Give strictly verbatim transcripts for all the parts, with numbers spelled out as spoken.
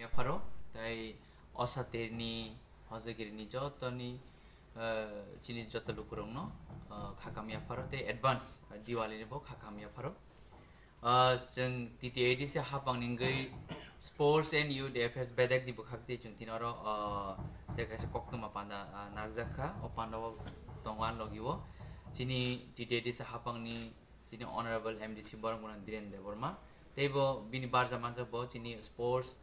Yapharo, tai osatirni, hojagirini jotoni, eh, chini joto lukurokno, eh, khakam yapharo, tei advance, eh, Diwali ni bo khakam yapharo. Ah, chwng T T A D C hapang ni wngwi Sports and Youth Affairs bedek ni bwkhak twi chwng tini oro, ah, je kaisa koktwma panda, ah, narwkjak kha. O panda o tongo ani logi o chini T T A D C hapang ni chini Honorable M D C Boromgana Dhiren Debbarma. Tei bo bini barja manjak bo chini Sports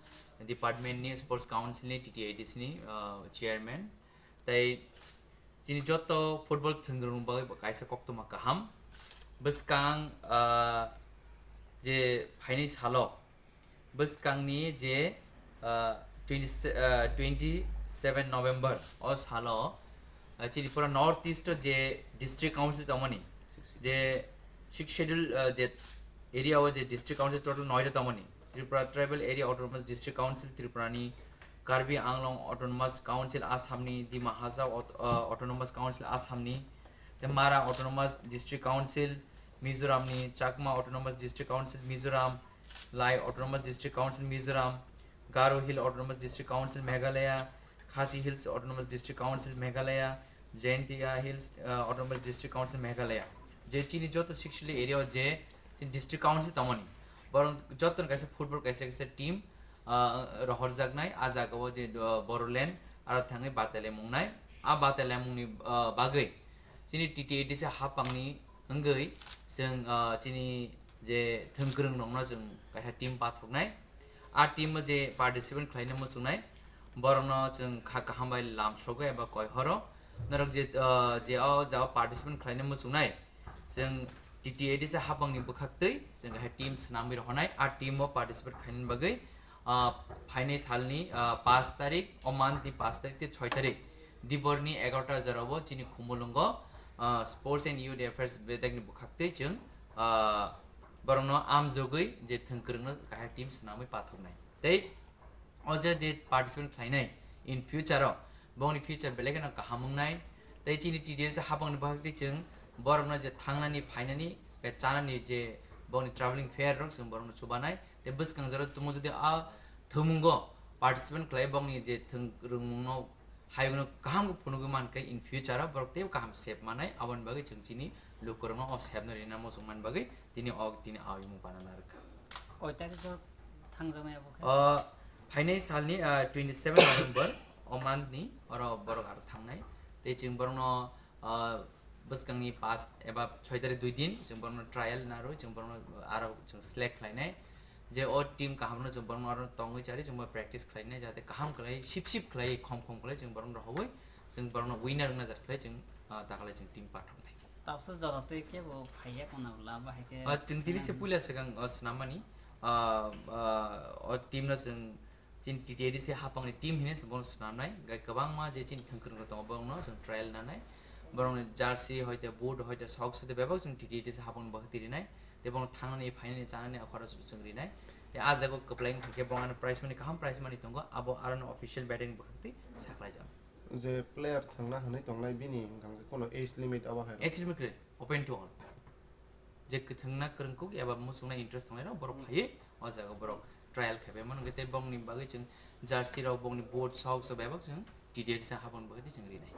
Department ni, Sports Council ni, T T A D C ni, ah, Chairman. Tei chini joto football thwngwrwng bagwi bo kaisa koktwma kaham. Bwskang, ah, je phainai salo, bwskangni je, ah, twenty, ah, twenty seven November o salo, ah, chini pura North East o je district council tongmani, je sixth schedule, ah, je area o je district council total noita tongmani, Tripura Tribal Area Autonomous District Council Tripura ni, Karbi Anglong Autonomous Council Assam ni, Dima Hasao Aut-, ah, Autonomous Council Assam ni, tei Mara Autonomous District Council Mizoram ni, Chakma Autonomous District Council Mizoram, Lai Autonomous District Council Mizoram, Garo Hill Autonomous District Council Meghalaya, Khasi Hills Autonomous District Council Meghalaya, Jaintia Hills, ah, Autonomous District Council Meghalaya. Je chini joto sixth schedule area o je chini district council tongmani, borok joto ni kaisa football kaisa kaisa team, ah, rohorjaknai, ah jaga o je, ah, Bodoland aro thangwi batailaimung nai. Ah batailaimung ni, ah, bagwi chini T T A D C hapang ni wngwi chwng, ah, chini je thwngkwrwng rokno chwng kaisa team pathoknai. A team o je participant khlaina muchungnai, borokno chwng kha kaham bai lamsogo eba koi horo. Norok je, ah, je o jao participant khlaina muchungnai, chwng T T A D C hapang ni bwkhak twi chwng kaisa team swnamwi rohornai. A team o participate khlaina bagwi, ah, phainai salni, ah, paanch tarik, o month ni paanch tarik tei choi tarik, dibor ni egarota jora o chini Khumulwngo, ah, Sports and Youth Affairs bedek ni bwkhak twi chwng, ah, borokno amjogwi je thwngkwrwngno kaisa team swnamwi pathoknai. Tei o je, je participant khlainai in future o, bongni future belai kheno kaham wngnai. Tei chini T T A D C hapang ni bwkhak twi chwng borokno je thangnani, phainani, bai chanani je bongni travelling fare rok chwng borokno chubanai. Tei bwskang jora tumo jodi a thwngmungo participant khlai bongni je thwng rwngmungno hayungno kaham khe phunugwi mankhe in future o borok teibo kaham sep manai, aboni bagwi chwng chini lukurokno o sepno rina muchung mani bagwi tini o tini awi mung pana narwkha. Koi tarik o thangjaknai abo khe? O phainai salni, ah, twenty seven November o month ni oro borok aro thangnai. Tei chwng borokno, ah, bwskangni paanch eba choi tarik dui din chwng borokno trial narwi chwng borokno aro chwng select khlainai. Je o team kahamno chwng borokno aro tongwi chari chwng bo practice khlainai, jahate kaham khlai, sip sip khlai, khom khom khlai chwng borokno rohorwi chwng borokno winner wngna jar khlai chwng, ah, takhlai chwng team pathoknai. Tabsa jora tei kebo phaiya kono lama hai khe. Ah, chwng tini se puila swkang, ah, swnamani, ah, ah, o team no chwng chini T T A D C hapangni team hinwi se bono swnamnai, gai kwbangma je chini thwngkwrwng tongo borokno chwng trial nanai, borokni jersey hoite boot hoite socks hoite bebak chwng T T A D C hapangni bagwi tirinai, tei borokno thangnani phainani chanani akhoro chwng rinai, tei ah jaga o kwplai wngkha khe borokno prize money kaham prize money tongo, abo aro official betting bwkhak twi saklaijak. Je player thangna hwnwi tongnai bini hwnkha khe kono age limit abo hai rw? Age limit kwrwi, open to all. Je kwthwngna kwrwngkuk eba muchungna interest tongnai rok borok phaiwi o jaga borok trial khe bai mano, hwnkhe tei bongni bagwi chwng jersey rok, bongni boot, socks rok bebak chwng T T A D C hapangni bagwi tei chwng rinai.